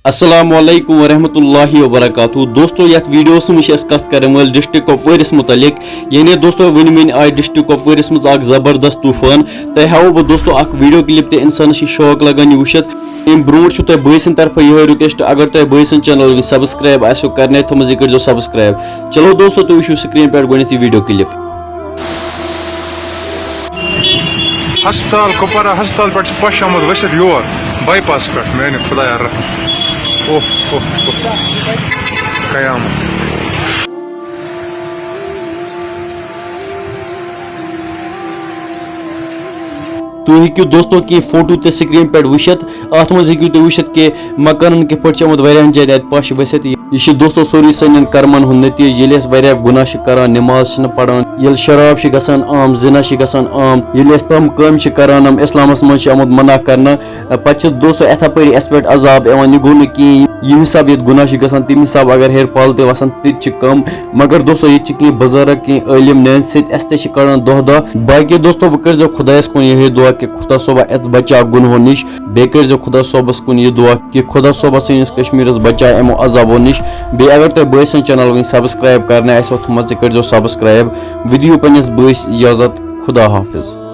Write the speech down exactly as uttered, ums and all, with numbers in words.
السلام علیکم ورحمۃ اللہ وبرکاتہ۔ دوستو، یتھ ویڈیوس منٛز چھِ أسۍ کتھ کرن وٲلۍ ڈسٹرکٹ کپوٲرِس متعلق۔ یعنی دوستو، وٕنہِ وٕنہِ آیہِ ڈسٹرکٹ کپوٲرِس منٛز اکھ زبردست طوفان۔ تۄہہِ ہاوو بہٕ دوستو اکھ ویڈیو کلپ تہِ، انسانس چھِ شوق لگان یہِ وٕچھِتھ۔ امہِ برونٛٹھ چھُ تۄہہِ بٲے سٕنٛدِ طرفہٕ یِہوٚے request، اگر تۄہہِ بٲے سٕنٛد channel وٕنہِ subscribe آسیو کرنَے تھٲومٕژ، یہِ کٔرۍزیو subscribe۔ چلو دوستو، تُہۍ وٕچھِو screen پٮ۪ٹھ گۄڈٕنیتھ یہِ ویڈیو کلپ۔ ہسپتال کپوارہ ہسپتال پٮ۪ٹھ چھُ پش آمُت ؤسِتھ یور بائی پاس پٮ۪ٹھ، میانہِ خدایا رحم۔ اوہ اوہ اوہ۔ قیامت۔ تُہۍ ہیٚکِو دوستو کینٛہہ فوٹو تہِ screen پٮ۪ٹھ وٕچھِتھ۔ اَتھ منٛز ہیٚکِو تُہۍ وٕچھِتھ کہِ مکانن کِتھ پٲٹھۍ چھِ آمُت واریاہن جاین اَتہِ پش ؤسِتھ۔ یہِ چھِ دوستو سورُے سانٮ۪ن کرمن ہُنٛد نتیٖجہٕ۔ ییٚلہِ اَسہِ واریاہ گۄناہ چھِ کران، نماز چھِنہٕ پران، ییٚلہِ شراب چھِ گژھان عام، زنا چھِ گژھان عام، ییٚلہِ أسۍ تِم کامہِ چھِ کران، یِم اسلامس منٛز چھِ آمُت منع کرنہٕ، پتہٕ چھِ دوستو اِتھے پٲٹھۍ اَسہِ پٮ۪ٹھ عذاب یِوان۔ یہِ گوٚو نہٕ کِہیٖنۍ، ییٚمہِ حساب ییٚتہِ گۄناہ چھِ گژھان، تَمہِ حساب اگر ہیٚرِ پل تہِ وسان، تہِ تہِ چھِ کم۔ مگر دوستو، ییٚتہِ چھِ کینٛہہ بُزرگ، کینٛہہ عٲلِم، نِہنٛدِ سۭتۍ اَسہِ تہِ چھِ کڑان دۄہ دۄہ۔ باقٕے دوستو، وۄنۍ کٔرۍزیو خۄدایَس کُن یِہوٚے دُعا کہِ خۄدا صٲبا، اَسہِ بچاو گۄنہو نِش۔ بیٚیہِ کٔرۍزیو خۄدا صٲبَس کُن یہِ دُعا کہِ خۄدا صٲبا، سٲنِس کشمیٖرَس بچاو یِمو عذابو نِش۔ بیٚیہِ اگر تۄہہِ بٲے سٕنٛز channel وٕنہِ subscribe کرنَے آسیو تھٲومٕژ، تہِ کٔرۍزیو subscribe۔ وۄنۍ دِیِو پنٛنِس بٲیِس اجازت۔ خدا حافظ۔